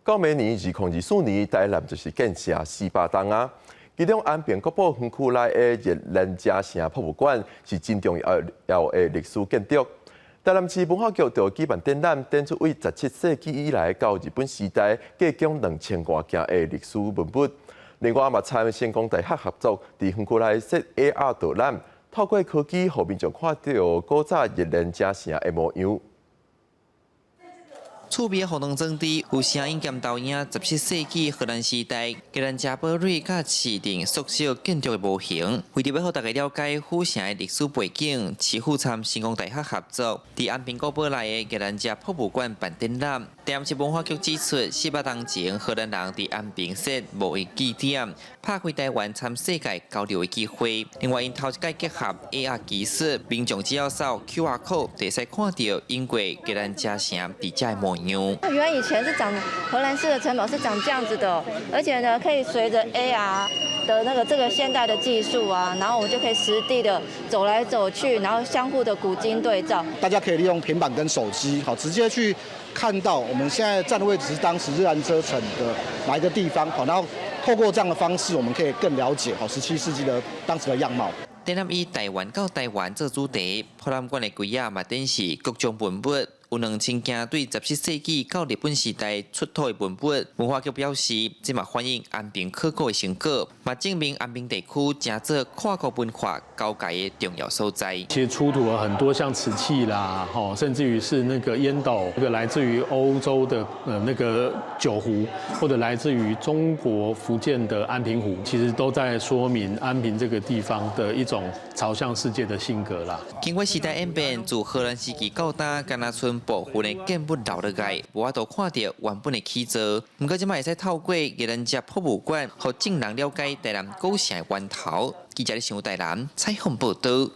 到明年2024年，台南就是建成400冬啊。其中安平國寶園區內的熱蘭遮城博物館是真重要的歷史建築。台南市文化局就舉辦展覽，展出對17世紀以來到日本時代，計共2000外件的歷史文物。另外嘛，參成功大學合作，佇園區內設 AR 導覽，透過科技，予民眾看著古早熱蘭遮城的模樣。厝邊活動裝置有聲音兼投影，17世紀荷蘭時代吉蘭遮堡壘佮市鎮宿舍建築的模型。為著欲予大家了解府城的歷史背景，市府參成功大學合作，佇安平古堡內的吉蘭遮博物館辦展覽。台南市文化局指出，400冬前荷蘭人佇安平設貿易據點，拍開台灣參世界交流的機會。另外，𪜶頭一擺結合 AR 技術，民眾只要掃 QR code，就會使看著英國吉蘭遮城佇遮的模樣。原來以前是長荷蘭式的城堡是長這樣子的，而且呢，可以隨着 AR 的那個這個現代的技術啊，然後我們就可以實地的走來走去，然後相互的古今對照。大家可以利用平板跟手機，好，直接去看到我們現在站的位置是當時熱蘭遮城的哪一個地方，好，然後透過這樣的方式，我們可以更了解好17世紀的當時的樣貌。展覽以台灣到台灣做主題，博覽館的櫃仔嘛展示各種文物，有2000件對17世紀到日本時代出土的文物。文化局表示，這嘛反映安平考古的成果，嘛證明安平地區誠做跨國文化交界的重要所在。其實出土了很多像瓷器啦，吼，甚至於是那個煙斗，這個來自於歐洲的那個酒壺，或者來自於中國福建的安平壺，其實都在說明安平這個地方的一種朝向世界的性格啦。經過時代演變，自荷蘭時期到今，敢若賰部分的建物留落來，無法度看著原本的起造。毋過這擺會使透過吉蘭遮博物館，予眾人了解台南古城的源頭。記者咧想台南採訪報導。